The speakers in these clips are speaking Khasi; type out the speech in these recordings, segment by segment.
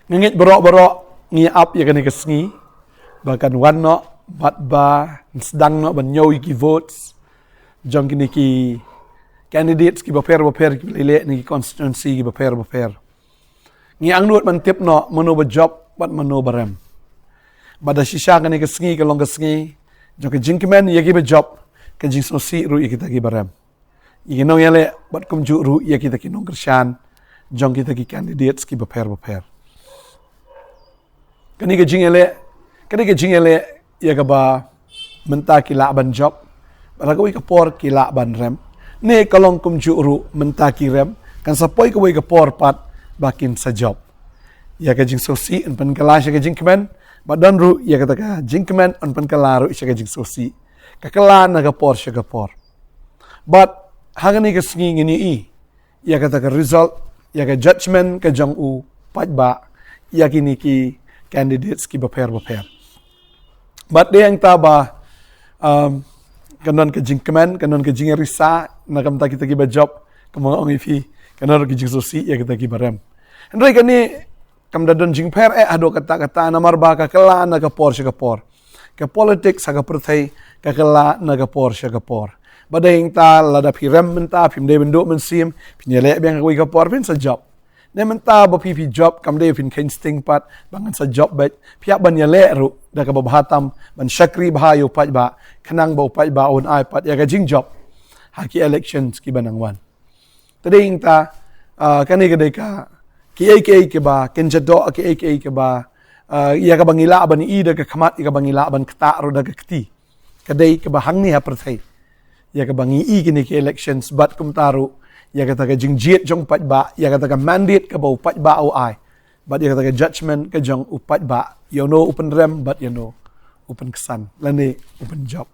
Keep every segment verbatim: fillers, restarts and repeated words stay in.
Nga ngeit baroh baroh ngi ap ïa kane ka sngi ba kan wan noh bad ba sdang noh ban ñiew ïa ki votes jong kine ki candidates ki bapher bapher ki lei lei na ki constituency ki bapher bapher. Ngi angnud ban tip noh mano ba jop bad mano ba rem. Bad da shisha kane ka sngi ka long ka sngi jong ka jingkmen ïa ki ba jop, ka jingsngewsih ruh ïa kita ki ba rem, ïa ki nongïaleh bad kumjuh ruh ïa kita ki nongkyrshan jong kita ki candidates ki bapher bapher. Kane ka jingïaleh, kane ka jingïaleh ïa kaba mynta ki lah ban jop, bad ha kawei ka por ki lah ban rem, ne ka long kumjuh ruh mynta ki rem, kan sa poi kawei ka por pat ba kin sa jop. Ïa ka jingsngewsih yn pynkylla sha ka jingkmen, bad don ruh ïa kata ka jingkmen yn pynkylla ruh sha ka jingsngewsih. Ka kylla na ka por sha ka por. Bad ha kane ka sngi ngin ïohi ïa kata ka result, ïa ka judgment ka jong u paidbah ïa kine ki candidates ki bapher bapher. Bad dei hangta ba, um, ka don ka jingkmen, ka don ka jingïarisa na ka bynta kita ki ba jop, kumba nga ong ïa phi, ka don ruh ka jingsngewsih ïa kita ki ba rem. Hynrei kane kam da don jingpher eh haduh katta katta, namar ba ka kylla na ka por sha ka por. Ka politics ha ka pyrthei ka kylla na ka por sha ka por. Bad dei hangta lada phi rem mynta phim dei ban duh mynsiem, phin ïaleh biang ha kawei ka por phin sa jop. Ne mynta ba phi phi jop kam dei phin kheiñ sting pat ba ngan sa jop beit, phi hap ban ïaleh ruh da kaba bha tam ban shakri bha ïa u paidbah, khnang ba u paidbah un ai pat ïa ka jingjop ha ki elections ki ba nang wan. Te dei hangta, ah, kane ka dei ka kiei kiei kiba kin jadoh, kiei kiei kiba, ah, ïa kaba ngi lah ban i da ka khmat, ïa kaba ngi lah ban ktah ruh da ka kti. Ka dei kaba hangne ha pyrthei ïa kaba ngi i kine ki elections, bad kumta ruh ïa kata ka jingjied jong u paidbah, ïa kata ka mandate kaba u paidbah u ai, bad ïa kata ka judgment ka jong u paidbah, ïa uno u pynrem bad ïa uno u pynksan lane u pynjop.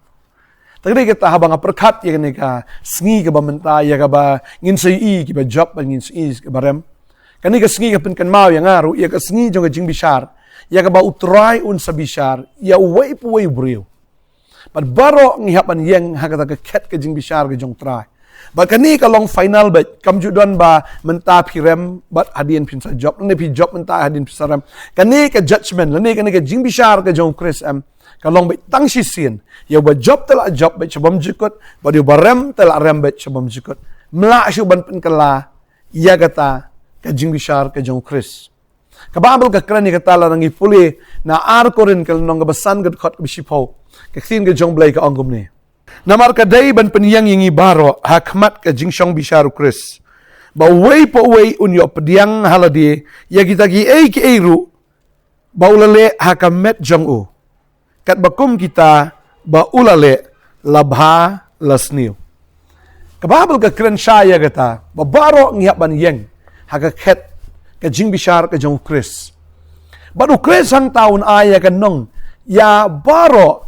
Te ka dei kata haba nga pyrkhat ïa kane ka sngi kaba mynta, ïa kaba ngin sa ïohi kiba jop bad ngin sa ïohi kiba rem, kane ka sngi ka pynkynmaw ïa nga ruh ïa ka sngi jong ka jingbishar, ïa kaba U Trai un sa bishar ïa uwei pa uwei u briew. Bad baroh ngi hap ban ïeng ha kata ka khet ka jingbishar ka jong U Trai. Bad kane ka long final beit, kam ju don ba mynta phi rem bad hadien phin sa jop, ne phi jop mynta hadien phin sa rem. Kane ka judgment lane kane ka jingbishar ka jong U Khrist em, ka long beit tang shisien. Ïa uba jop te lah jop beit sha bymjukut, bad ïa uba rem te lah rem beit sha bymjukut. Ym lah shuh ban pynkylla ïa kata ka jingbishar ka jong U Khrist. Ka Baibl ka kren ïa kata lada ngi pule na Ar Korinth ka lynnong kaba san ka dkhot kaba shiphew. Ka ktien ka jong U Blei ka ong kumne: Namar ka dei ban pynïeng ïa ngi baroh ha khmat ka jingshong bishar U Khrist, ba uwei pa uwei un ïoh pdiang ha lade ïa kita kiei kiei ruh ba u la leh ha ka met jong u, katba kum kita ba u la leh la bha la sniew. Ka Baibl ka kren shai ïa kata ba baroh ngi hap ban ïeng ha ka khet ka jingbishar ka jong U Khrist. Bad U Khrist hangta un ai ïa ka nong ïa baroh,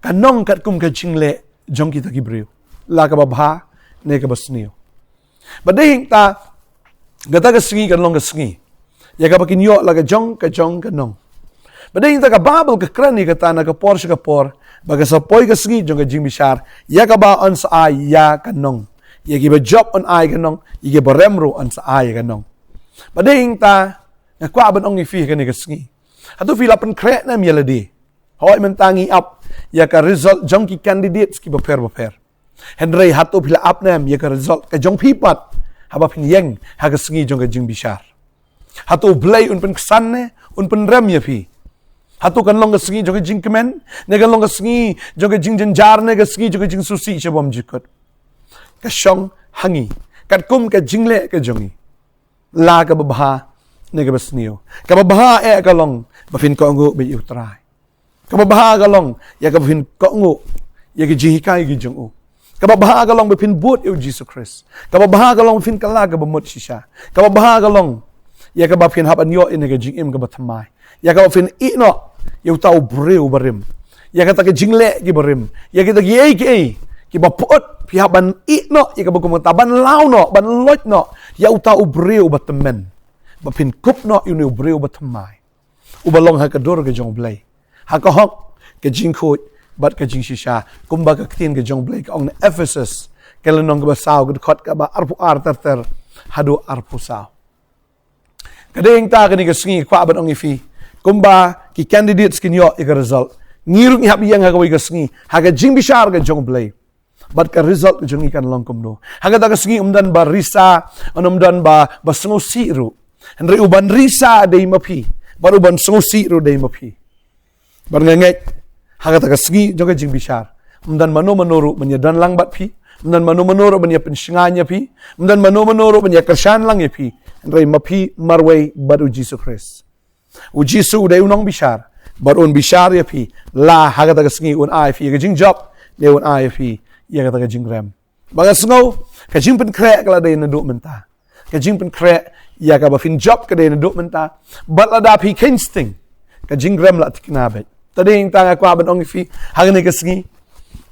ka nong katkum ka jingleh jong kita ki briew, la kaba bha ne kaba sniew. Bad dei hangta kata ka sngi kan long ka sngi ïa kaba kin ïoh la ka jong ka jong ka nong. Bad dei hangta ka Baibl ka kren ïa kata na ka por sha ka por ba ka sa poi ka sngi jong ka jingbishar ïa kaba yn sa ai ïa ka nong. Ïa kiba jop yn ai ka nong, ïa kiba rem ruh yn sa ai ïa ka nong. Bad dei hangta nga kwah ban ong ïa phi ha kane ka sngi, hato phi la pynkhreh ne em ïa lade? Hooid, mynta ngi ap ïa ka result jong ki candidates ki bapher bapher. Hynrei hato phi la ap ne em ïa ka result ka jong phi pat haba phin ïeng ha ka sngi jong ka jingbishar? Hato U Blei un pynksan ne un pynrem ïa phi? Hato kan long ka sngi jong ka jingkmen, ne kan long ka sngi jong ka jingjynjar, ne ka sngi jong ka jingsngewsih sha bymjukut? Ka shong ha ngi katkum ka jingleh ka jong ngi, la kaba bha ne kaba sniew. Kaba bha eh ka long ba phin kohnguh beit ïa U Trai. Kaba bha ka long ïa kaba phin kohnguh ïa ka jinghikai ka jong u. Kaba bha ka long ba phin bud ïa U Jisu Khrist. Kaba bha ka long ba phin kylla kaba mut shisha. Kaba bha ka long ïa kaba phin hap ban ïoh ïa ka jingim kaba thymmai. Ïa kaba phin ïeh noh ïa uta u briew barim, ïa kata ka jingleh kiba rim, ïa kita kiei kiei kiba pyut, phi hap ban ïeh noh ïa kaba kum kata, ban law noh, ban loit noh ïa uta u briew ba tymmen, ba phin kup noh ïa une u briew ba thymmai, uba long ha ka dur ka jong U Blei, ha ka hok, ka jingkhuid bad ka jingshisha, kumba ka ktien ka jong U Blei ka ong na Ephesus ka lynnong kaba saw ka dkhot kaba arphew ar ter ter haduh arphew saw. Ka dei hangta kane ka sngi kwah ban ong ïa phi, kumba ki candidates kin ïoh ïa ka result, ngi ruh ngi hap ïeng ha kawei ka sngi ha ka jingbishar ka jong U Blei. Bad ka result ka jong ngi kan long kumno? Ha kata ka sngi ym don ba risa, ym don ba, ba sngewsih ruh. Hynrei u ban risa dei ma phi, bad u ban sngewsih ruh dei ma phi. Bad nga ngeit, ha kata ka sngi jong ka jingbishar, ym don mano mano ruh ban ïa don lang bad phi, ym don mano mano ruh ban ïa pynshngaiñ ïa phi, ym don mano mano ruh ban ïa kyrshan lang ïa phi. Hynrei ma phi marwei bad U Jisu Khrist. U Jisu u dei u nongbishar, bad un bishar ïa phi, la ha kata ka sngi un ai phi ïa ka jingjop, ne un ai phi ïa kata ka jingrem. Ba nga sngew, ka jingpynkhreh ka la dei naduh mynta. Ka jingpynkhreh ïa kaba phin jop ka dei naduh mynta. Bad lada phi kheiñ sting, ka jingrem la thikna beit. Te dei hangta nga kwah ban ong ïa phi ha kane ka sngi,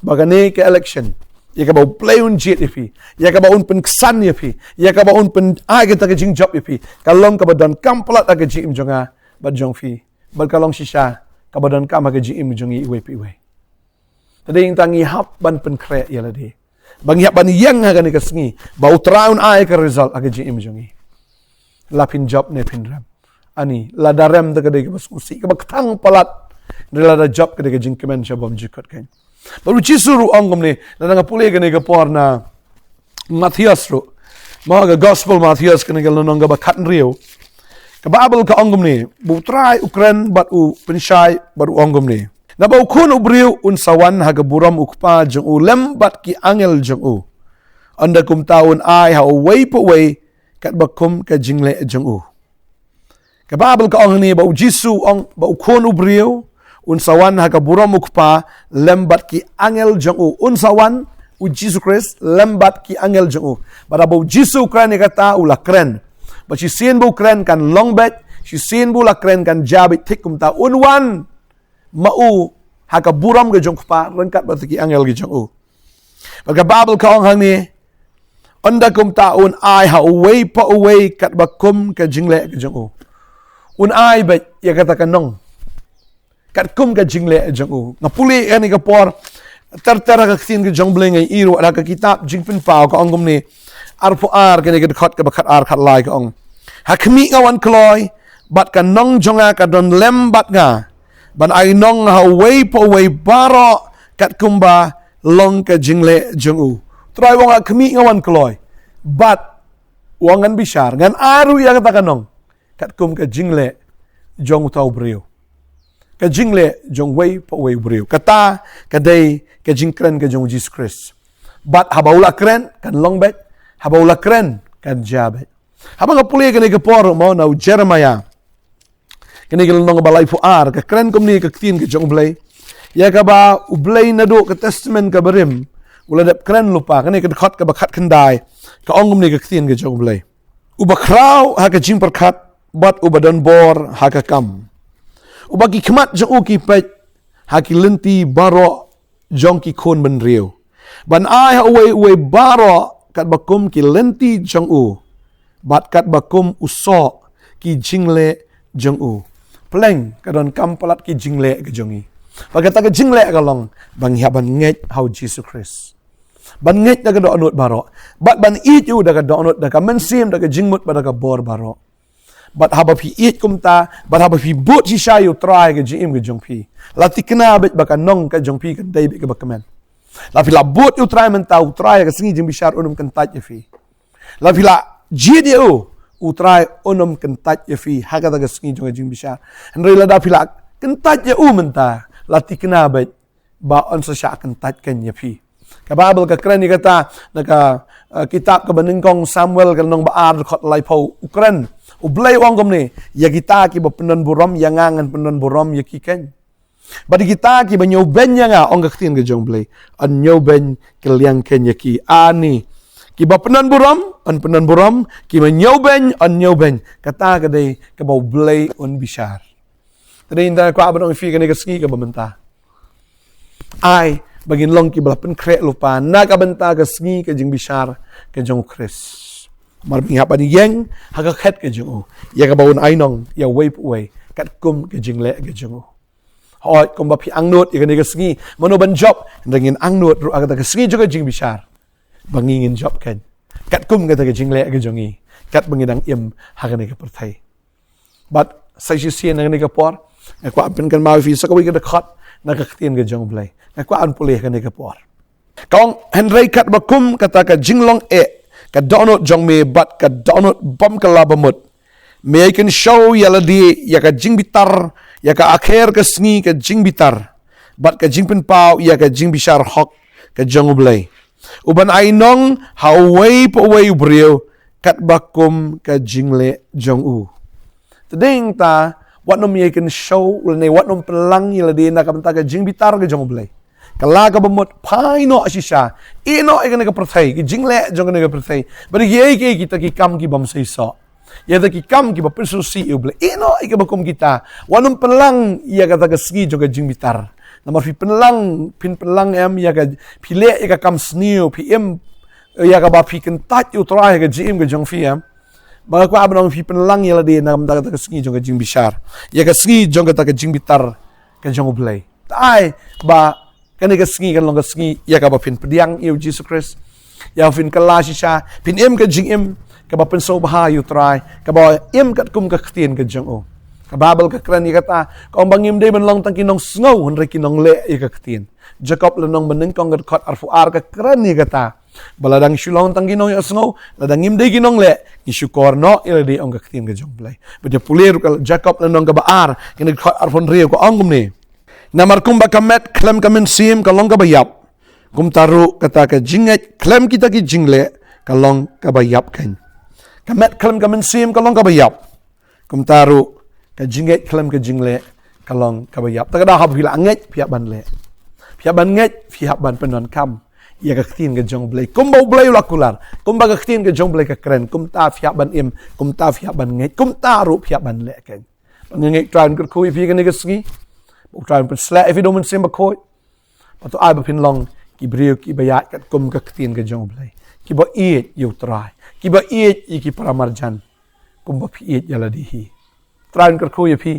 ba kane ka election, ïa kaba U Blei un jied ïa phi, ïa kaba un pynksan ïa phi, ïa kaba un pyn-, ai kata ka jingjop ïa phi, ka long kaba donkam palat ha ka jingim jong nga bad jong phi. Bad ka long shisha kaba donkam ha ka jingim jong ngi iwei pa iwei. Te dei hangta ngi hap ban pynkhreh ïa lade, ba ngi hap ban ïeng ha kane ka sngi, ba U Trai un ai ka result ha ka jingim jong ngi. La phin jop ne phin rem. Ani, lada rem te ka dei kaba sngewsih, kaba kthang palat. Hynrei lada jop ka dei ka jingkmen sha bymjukut keiñ. Bad U Jisu ruh u ong kumne, lada nga pule kane ka por na Mathaios ruh, ma ka Gospel Mathaios kane ka lynnong kaba khathynriew. Ka Baibl ka ong kumne, ba U Trai u kren bad u pynshai bad u ong kumne: Naba U Khun u Briew un sa wan ha ka burom U Kpa jong u lem bad ki angel jong u. Ynda kumta un ai ha uwei pa uwei katba kum ka jingleh jong u. Ka Baibl ka ong hangne ba U Jisu u ong ba U Khun u Briew un sa wan ha ka burom U Kpa lem bad ki angel jong u. Un sa wan U Jisu Khrist lem bad ki angel jong u. Bad haba U Jisu u kren ïa kata, u la kren. Bad shisien ba u kren kan long beit, shisien ba u la kren kan jia beit, thik kumta un wan ma u ha ka burom ka jong U Kpa ryngkat bad ki angel ki jong u. Bad ka Baibl ka ong hangne, ynda kumta un ai ha uwei pa uwei katba kum ka jingleh ka jong u. Un ai beit ïa kata ka nong katkum ka jingleh jong u. Nga pule ïa kane ka por ter ter ha ka ktien ka jong U Blei, nga ïohi ruh ha ka kitab Jingpynpaw ka ong kumne, arphew ar, kane ka dkhot kaba khatar khatlai ka ong: Ha khmih nga wan kloi, bad ka nong jong nga ka don lem bad nga, ban ai nong ha uwei pa uwei baroh katkum ba long ka jingleh jong u. U Trai u ong ha khmih nga wan kloi, bad u ong ngan bishar, ngan ai ruh ïa kata ka nong katkum ka jingleh jong uta u briew, ka jingleh jong uwei pa uwei u briew. Kata ka dei ka jingkren ka jong U Jisu Khrist. Bad haba u la kren kan long beit, haba u la kren kan jia beit. Haba nga pule kane ka por mo na u Jeremiah, kane ka lynnong ba laiphew ar, ka kren kumne ka ktien ka jong U Blei, ïa kaba U Blei naduh ka Testament kaba rim u la dep kren lypa. Kane ka dkhot kaba khatkhyndai ka ong kumne ka ktien ka jong U Blei: Uba khraw ha ka jingpyrkhat bad uba don bor ha ka kam, uba ki khmat jong u ki peit ha ki lynti baroh jong ki khun bynriew, ban ai ha uwei uwei baroh katba kum ki lynti jong u, bad katba kum u soh ki jingleh jong u. Pleng ka donkam palat ki jingleh ka jong ngi. Bad kata ka jingleh ka long ba ngi hap ban ngeit ha U Jisu Khrist, ban ngeit da ka dohnud baroh, bad ban ïeit ïa u da ka dohnud, da ka mynsiem, da ka jingmut bad da ka bor baroh. Bad haba phi ïeit kumta, bad haba phi bud shisha ïa U Trai ha ka jingim ka jong phi, la thikna beit ba ka nong ka jong phi kan dei beit kaba kmen. La phi la bud ïa U Trai mynta, U Trai ha ka sngi jingbishar un ym kyntait ïa phi. La phi la jied ïa u, U Trai un ym kyntait ïa phi ha kata ka sngi jong ka jingbishar. Hynrei lada phi la kyntait ïa u mynta, la thikna beit ba un sa shah kyntait keiñ ïa phi. Ka Baibl ka kren ïa kata na ka, eh, kitab kaba nyngkong Samuel ka lynnong ba ar, dkhot laiphew. U kren, U Blei u ong kumne: Ïa kita kiba pyndon burom ïa nga ngan pyndon burom ïa ki keiñ. Bad ïa kita kiba ñiewbeiñ ïa nga, ong ka ktien ka jong U Blei, yn ñiewbeiñ kylliang keiñ ïa ki. Ani, kiba pyndon burom yn pyndon burom, kiba ñiewbeiñ yn ñiewbeiñ. Kata ka dei kaba U Blei un bishar. Te dei hangta kwah ban ong ïa phi kane ka sngi kaba mynta, ai ba ngin long kiba la pynkhreh lypa na ka bynta ka sngi ka jingbishar ka jong U Khrist. Namar ba ngi hap ban ïeng ha ka khet ka jong u, ïa kaba un ai nong ïa uwei pa uwei katkum ka jingleh ka jong u. Hooid, kumba phi angnud ïa kane ka sngi mano ban jop, hynrei ngin angnud ruh ha kata ka sngi jong ka jingbishar ba ngi ngin jop keiñ katkum kata ka jingleh ka jong ngi, katba ngi dang im ha kane ka pyrthei. Bad sa shisien na kane ka por, nga kwah pynkynmaw ïa phi sa kawei ka dkhot na ka ktien ka jong U Blei. Nga kwah ban pule ha kane ka por. Ka ong, hynrei katba kum kata ka jinglong eh, ka dohnud jong me bad ka dohnud bym kylla bamut, me ïai kynshew ïa lade ïa ka jingbitar, ïa ka akher ka sngi ka jingbitar, bad ka jingpynpaw ïa ka jingbishar hok ka jong U Blei, uban ai nong ha uwei pa uwei u briew katba kum ka jingleh jong u. Te dei nangta, wat nym ïai kynshew lane wat nym pynlang ïa lade na ka bynta ka jingbitar ka jong U Blei. Kylla kaba mut, phai noh shisha, ïeh noh ïa kane ka pyrthei, ka jingleh jong kane ka pyrthei, bad ïa kiei kiei kita ki kam ki bym seisoh, ïa kita ki kam kiba pynsngewsih ïa U Blei. Ïeh noh ïa kaba kum kita. Wat nym pynlang ïa kata ka sngi jong ka jingbitar. Namar phi pynlang, phin pynlang em ïa ka, phi leh ïa ka kam sniew, phi im ïa kaba phi kyntait ïa U Trai ha ka jingim ka jong phi em. Ba nga kwah ban ong, phi pynlang ïa lade na ka bynta kata ka sngi jong ka jingbishar, ïa ka sngi jong kata ka jingbitar ka jong U Blei. Te ai ba kane ka sngi kan long ka sngi ïa kaba phin pdiang ïa U Jisu Khrist, ïa phin kylla shisha, phin im ka jingim kaba pynsngewbha ïa U Trai, kaba im katkum ka ktien ka jong u. Ka Baibl ka kren ïa kata, ka ong ba ngim dei ban long tang ki nongsngew, hynrei ki nongleh ïa ka ktien. Jakob lynnong banyngkong ka dkhot arphew ar ka kren ïa kata, ba lada ngi shu long tang ki nongïohsngew, lada ngim dei ki nongleh, ngi shu kor noh ïa lade, ong ka ktien ka jong U Blei. Bad ïa pule ruh ka Jakob lynnong kaba ar, kane ka dkhot arphew hynriew, ka ong kumne: Namar kumba ka met khlem ka mynsiem ka long kaba ïap, kumta ruh kata ka jingngeit khlem kita ki jingleh ka long kaba ïap keiñ. Ka met khlem ka mynsiem ka long kaba ïap, kumta ruh ka jingngeit khlem ka jingleh ka long kaba ïap. Te ka daw haba phi la ngeit phi hap ban leh. Phi hap ban ngeit, phi hap ban pyndonkam ïa ka ktien ka jong U Blei. Kumba U Blei u la kular, kumba ka ktien ka jong U Blei ka kren, kumta phi hap ban im, kumta phi hap ban ngeit, kumta ruh phi hap ban leh keiñ. Ba nga ngeit U Trai un kyrkhu ïa phi kane ka sngi. Ba U Trai un pynsleh ïa phi da U Mynsiem Bakhuid. Ba to ai ba phin long ki briew kiba ïaid katkum ka ktien ka jong U Blei, kiba ïeit ïa U Trai, kiba ïeit ïa ki paramarjan kumba phi ïeit ïa lade hi. U Trai un kyrkhu ïa phi.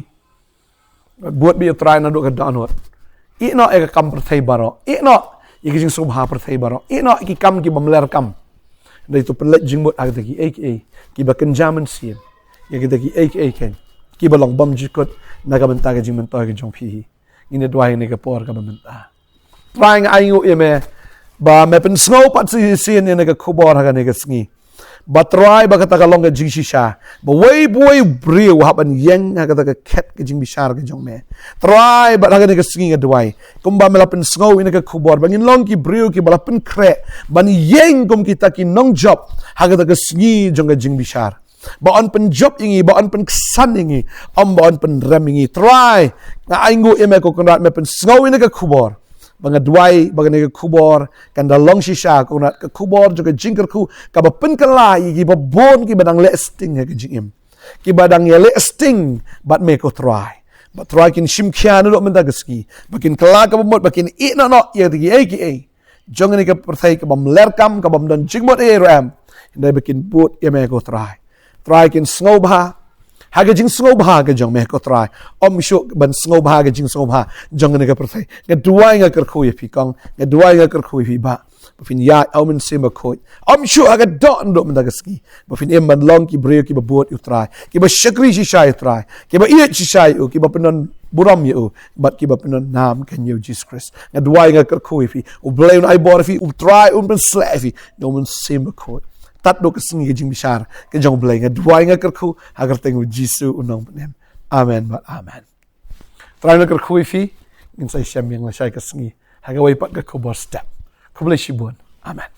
Bud beit ïa U Trai naduh ka dohnud. Ïeh noh ïa ka kam pyrthei baroh, ïeh noh ïa ki jingsngewbha pyrthei baroh, ïeh noh ïa ki kam ki bym ler kam. Dei to pynleit jingmut ha kita kiei kiei kiba kynja mynsiem, ïa kita kiei kiei keiñ kiba long bymjukut na ka bynta ka jingmyntoi ka jong phi hi. Ngin ïa duwai ha kane ka por kaba mynta. Trai, nga ainguh ïa me ba me pynsngew pat shisien ïa kane ka khubor ha kane ka sngi. Ba Trai, ba kata ka long ka jingshisha ba uwei pa uwei u briew u hap ban ïeng ha kata ka khet ka jingbishar ka jong me. Trai, bad ha kane ka sngi nga duwai, kumba me la pynsngew ïa kane ka khubor, ba ngin long ki briew kiba la pynkhreh ban ïeng kum kita ki nongjop ha kata ka sngi jong ka jingbishar. Ba yn pynjop ïa ngi, ba yn pynksan ïa ngi, ym ba yn pynrem ïa ngi. Trai, nga ainguh ïa me, ko Kynrad, me pynsngew ïa kane ka khubor. Ba nga duwai ba kane ka khubor kan da long shisha, ko Kynrad, ka khubor jong ka jingkyrkhu kaba pynkylla ïa kiba bun kiba dang leh sting ha ka jingim, kiba dang ïaleh sting bad me, ko Trai. Ba Trai, kin shim khia naduh mynta ka sngi, ba kin kylla kaba mut, ba kin ïeh noh noh ïa kiei kiei jong kane ka pyrthei ka bym ler kam, ka bym don jingmut ei ei ruh em. Hynrei ba kin bud ïa me, ko Trai. Trai, kin sngewbha ha ka jingsngewbha ka jong me, ko Trai, ym shuh ban sngewbha ha ka jingsngewbha jong kane ka pyrthei. Nga duwai, nga kyrkhu ïa phi, kong, nga duwai, nga kyrkhu ïa phi, Bah, ba phin ïaid ha U Mynsiem Bakhuid, ym shuh ha ka dohnud mynta ka sngi, ba phin im ban long ki briew kiba bud ïa U Trai, kiba shakri shisha ïa U Trai, kiba ïeit shisha ïa u, kiba pyndon burom ïa u, bad kiba pyndon nam keiñ ïa U Jisu Khrist. Nga duwai, nga kyrkhu ïa phi, U Blei un ai bor ïa phi, U Trai un pynsleh ïa phi da U Mynsiem Bakhuid. Tad haduh ka sngi ka jingbishar ka jong U Blei, nga duwai, nga kyrkhu ha ka kyrteng U Jisu U Nongpynim. Amen bad amen. Trai un kyrkhu ïa phi. Ngin sa ïashem ïa nga lashai ka sngi ha kawei pat ka khubor step. Khublei shibun. Amen.